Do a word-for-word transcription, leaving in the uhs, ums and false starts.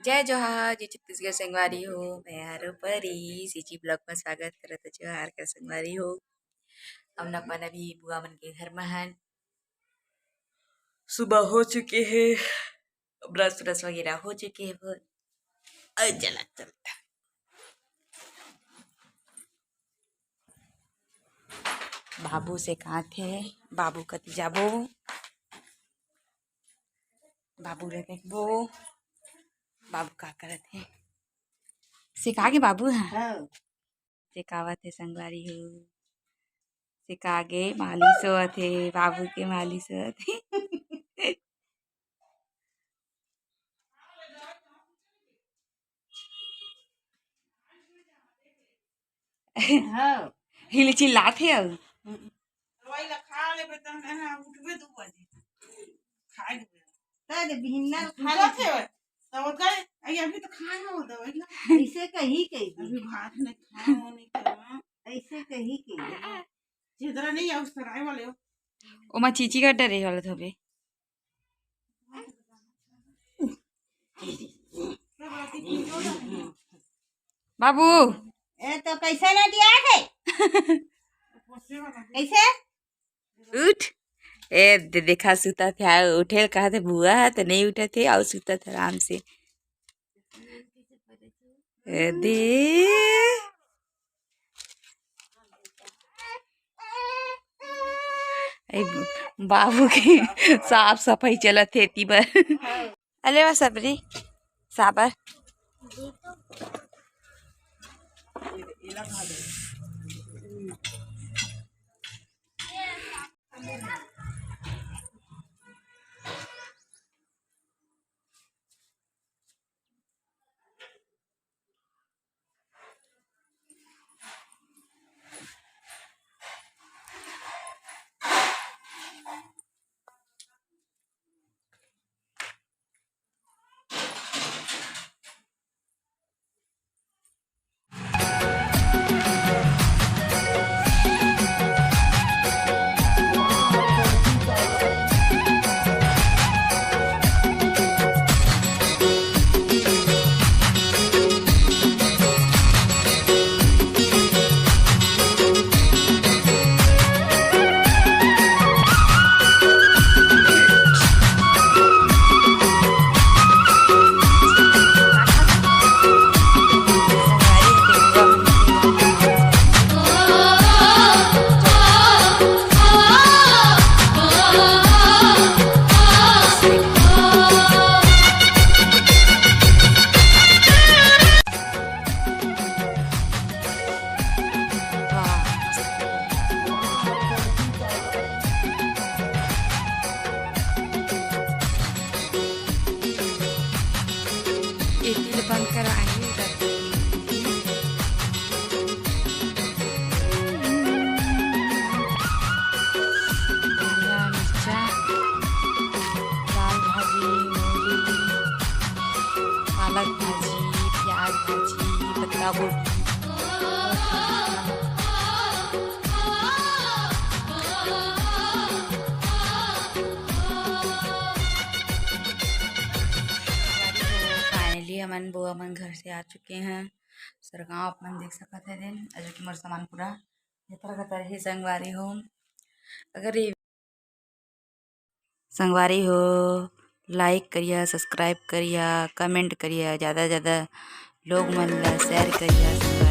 जय जोहार, जय छत्तीसगढ़ संगवारी हो। मैं हरो परी, CG vlog में स्वागत करत हो। जोहार कर संगवारी हो। हमन अपन अभी बुआ मन के घर में हन। सुबह हो चुके हे, brush व्रश वगैरह हो चुके हे। बोल, अ, चला चलता। बाबू सेकाथे, बाबू कति जाबो, बाबू ला देखबो, बाबू का करत हे। सेका गे बाबू ह? हाँ। सेकावत हे संगवारी हो, सेका गे, मालिश होवत हे, बाबू के मालिश होवत हे। हाँ। हिल चिल्लात हे अउ। दवाई ला खा लेबे तहन ना उठबे दू बजे। खाए लेबे। त दे बिहन्ना खा खा लेबे। लेबे। तब ओकर, अरे अभी तो खाए हो दवाई ला। ऐसे कही कही। अभी भात नहीं खाए हो, नहीं खाए। ऐसे कही कही। जिधर नहीं है उस तरह वाले हो। ओमा चीची का डरे वाला थोबे। बाबू। ए तो कैसे नटिया हे? कैसे? उठ। ए दे, देखा सुता थे, आ, उठे ल कहा थे बुआ है तो नहीं उठे थे, अउ सुता थे आराम से। ए दे। ए, बाबू के साफ सफाई चलत हे एती बर। अले वा सबरी, साबर। एती ले बंद करा, आही उधर। धनिया, मिर्चा, लाल भाजी, मूली, पालक भाजी, प्याज भाजी, पत्ता गोभी। Finally हमन बुआ मन घर से आ चुके हैं। सरगांव आप मन देख सकत हे दिन, अजो कि मोर सामान पूरा एतर कतर हे संगवारी हो। अगर ये संगवारी हो, like करिया, subscribe करिया, comment करिया, ज़्यादा ज़्यादा लोग मन ला share करिया संगवारी।